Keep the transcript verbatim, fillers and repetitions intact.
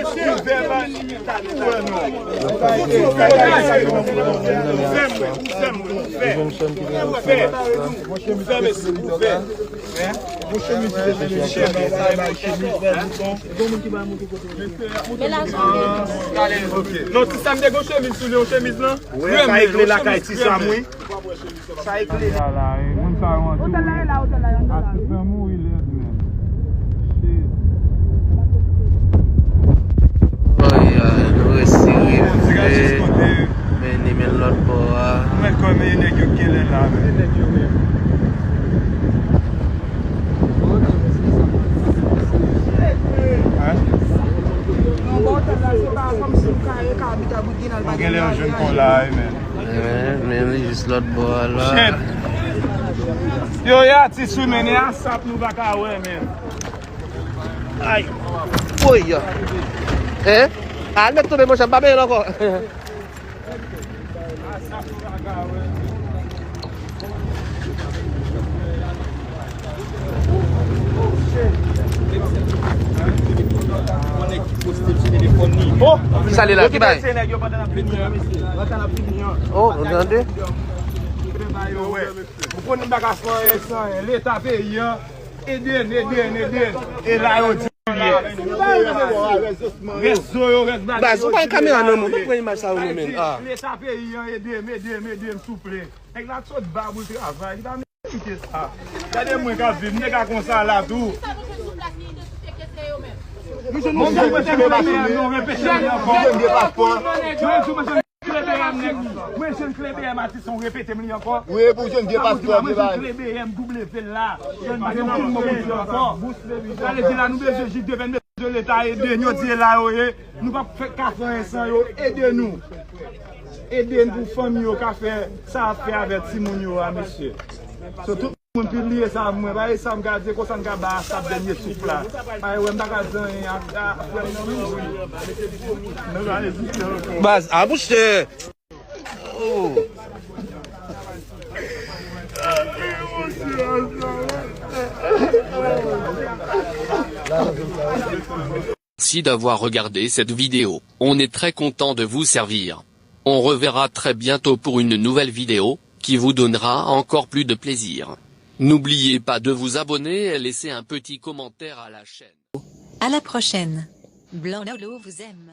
mesye. Ouvè, man. Ouvè, non. Ouvè, mesye, ouvè. Ouvè, mesye, ouvè. Non, ti sa m te gon chemiz sou li, yon chemiz lan. Wi, men, ekle lakay ti sa m, wi. Sa ekle. Otèl la, e la, otèl la, yon dòla, wi. Asistan mouri lèd, men. Shit. Oy, oy, nou resi rive. Men, ni men lòt bò a. Mwen kòm e nèg yo genlè la, men. Se nèg yo menm. Hein? Non, bon, otèl la, se pa kòmsi ou ka, e ka abite a bout Ginal, pa gen lari a. Ou genlè yon jèn kon la, men. Men, men li jis lòt bò a la. Shit. Yo, e atis wi, men, e asap nou pa ka wè, men. Ay. Woy. Hein? Al mèt tonbe, monchè, m pa benyen l ankò. Oh, ki sa li la, ki bay? Oh, nou tande? Ou konnen m pa ka fè anyen san leta peyi an. Ede n, ede n, ede n. E la yo di. Rezo yo, rès bagay. Baz, ou pa gen kamera nan men w, mwen pran imaj sa yo nan men. Ah. Leta peyi an, ede m, ede m, ede m, souple. Nèg la t sot ba pou l travay, li pa merite sa. Gade mwen k ap viv, nèg la konsa la tou. Mwen di mwen se klebe, non, repete ankò. Mwen di mwen se klebe, nèg. Mwen jèn klebe, atis, ou repete m li ankò. Wi, pou jèn vye paspò, vye bagay. Mwen jèn klebe, M W la. Jèn pa gen anpil moun pou di ankò. Sa vle di la, nou bezwen jis depann de leta ede n, yo di e la yo ye. Nou p ap fè ka fè anyen san yo. Ede nou. Ede n pou fanmi yo ka fè sa ap fè avè timoun yo a, mesye. So, tout moun pibliye sa, mwen pa e sa m ka di, konsa n ka ba asap dènye souf la. Ay, wè, m pa ka di anyen a, a, frè m nan mouri. Baz, a bouche. Oh. Merci d'avoir regardé cette vidéo. On est très content de vous servir. On reverra très bientôt pour une nouvelle vidéo qui vous donnera encore plus de plaisir. N'oubliez pas de vous abonner et laisser un petit commentaire à la chaîne. À la prochaine. Blanc Nolo vous aime.